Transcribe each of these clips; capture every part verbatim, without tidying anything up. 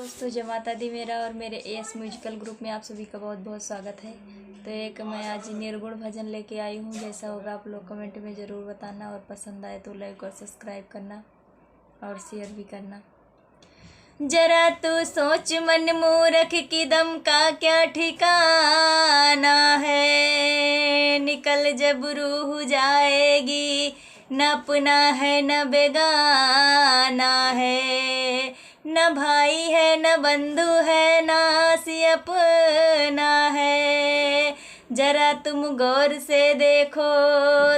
दोस्तों, जय माता दी। मेरा और मेरे एएस म्यूजिकल ग्रुप में आप सभी का बहुत बहुत स्वागत है। तो एक मैं आज निर्गुण भजन लेके आई हूँ, जैसा होगा आप लोग कमेंट में ज़रूर बताना, और पसंद आए तो लाइक और सब्सक्राइब करना और शेयर भी करना। जरा तू सोच मन मूरख कि दम का क्या ठिकाना है, निकल जब रूह जाएगी, न अपना है न बेगाना है, न भाई है न बंधु है, ना सी अपना है। जरा तुम गौर से देखो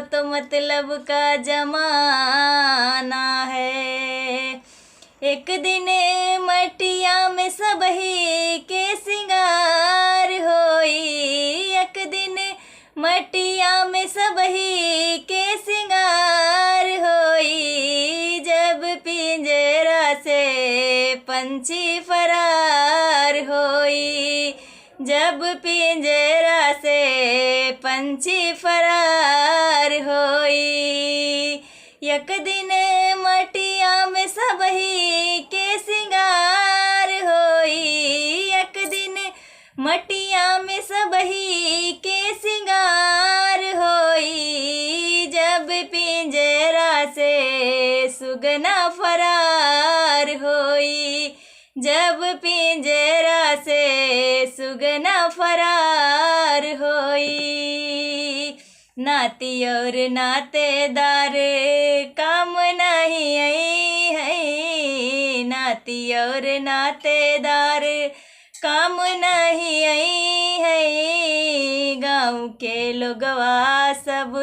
तो मतलब का जमाना है। एक दिन मटिया में सबही के सिंगार होई, एक दिन मटिया में सबही के सिंगार होई, जब पिंजरा से पंछी फरार होई, जब पिंजरा से पंछी फरार होई। एक दिन मटिया में सबही के सिंगार होई, एक दिन मटिया में सबही के सिंगार होई, जब पिंजरा से सुगना फरार होई, जब पिंजरा से सुगना फरार होई। नाती और नातेदार काम नहीं आई है, नाती और नातेदार काम नहीं आई है, गाँव के लोगवा सब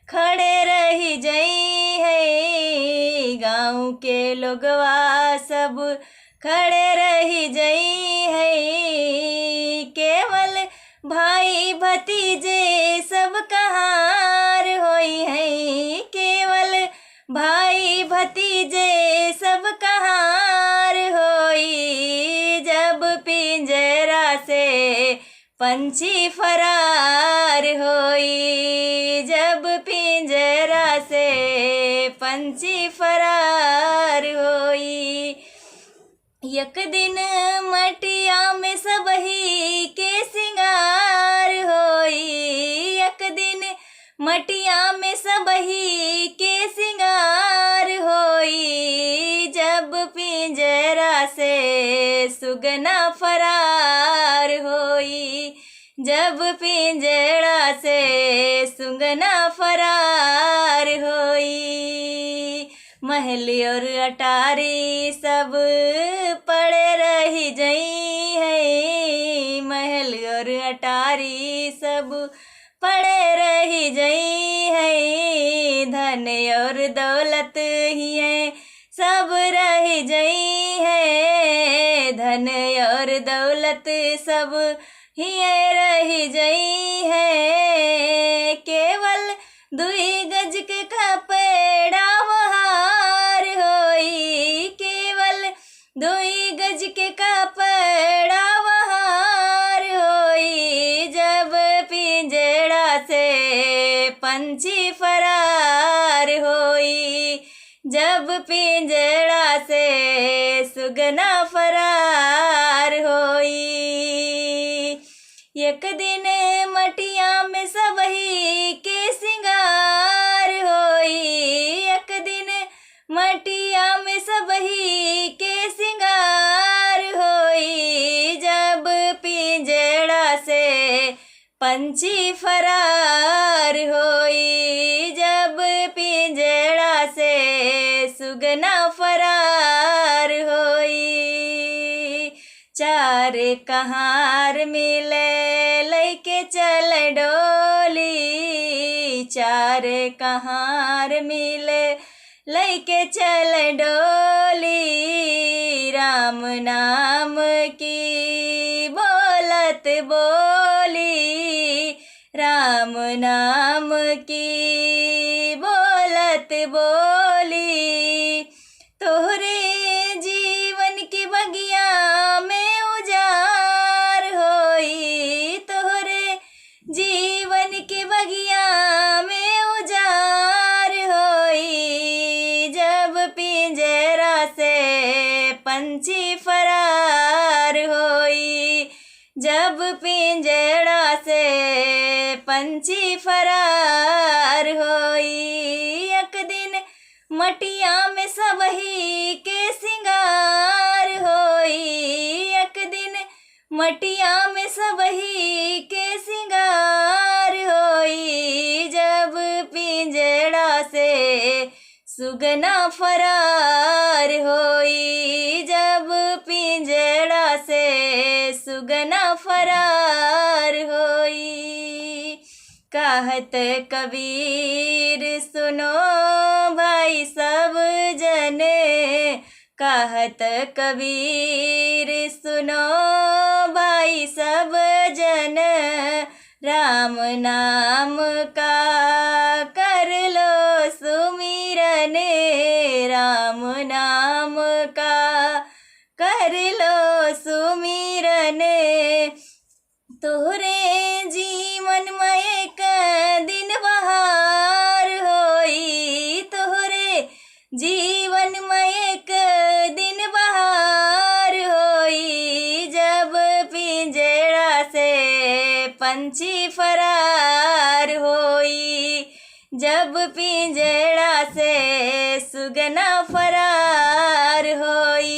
खड़े रही जई है, गाँव के लोगवा सब खड़े रही जई है। केवल भाई भतीजे सब कहार होई है, केवल भाई भतीजे सब कहार होई, जब पिंजरा से पंछी फरार होई, जब पिंजरा से पंछी फरार होई। एक दिन मटिया में सबही के सिंगार होई, एक दिन मटिया में सबही के सिंगार होई, जब पिंजरा से सुगना फरार होई, जब पिंजरा से सुगना फरार होई। महल और अटारी सब पड़े रही जई है, महल और अटारी सब पड़े रही जई है, धन और दौलत ही है सब रही जई है, धन और दौलत सब हिये रही जई है। केवल दुई गज के कपड़ा वहार होई, केवल दुई गज के कपड़ा वहार होई, जब पिंजरा से पंछी फरार होई, जब पिंजरा से सुगना फरार होई। एक दिन मटिया में सबही के सिंगार होई, एक दिन मटिया में सबही के सिंगार होई, जब पिंजरा से पंछी फरार होई, जब पिंजरा से सुगना फरार होई। चार कहार मिले लइके चल डोली, चार कहार मिले लइके चल डोली, राम नाम की बोलत बोली, राम नाम की बोलत बोली। तोहरे जीवन के बगिया में उजार होई, तोहरे जीवन के बगिया में उजार होई, जब पिंजरा से पंछी फरार जब पिंजड़ा से पंछी फरार होई, एक दिन मटिया में सबही के सिंगार होई, एक दिन मटिया में सबही के सिंगार होई, जब पिंजड़ा से सुगना फरार होई, जब पिंजड़ा से सुगना फरार होई। कहत कबीर सुनो भाई सब जन, कहत कबीर सुनो भाई सब जन, राम नाम का कर लो सुमिरन, राम नाम का कर लो सुमिरन। तोहरे जीवन में एक दिन बहार होई, तोहरे जीवन में एक दिन बहार होई, जब पिंजड़ा से पंछी फरार होई, जब पिंजड़ा से सुगना फरार होई।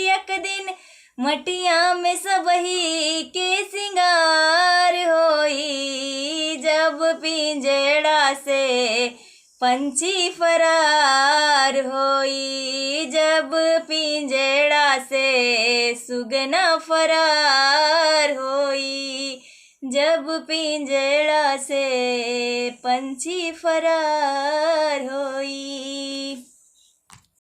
एक दिन मटिया में सबही के सिंगार होई, जब पिंजड़ा से पंछी फरार होई, जब पिंजड़ा से सुगना फरार होई, जब पिंजड़ा से पंछी फरार होई।